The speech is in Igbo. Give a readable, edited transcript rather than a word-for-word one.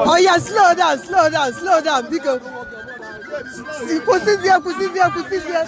Oh yeah, slow down, slow down, slow down, biko. Kwụsịzie, kwụsịzie, kwụsịzie.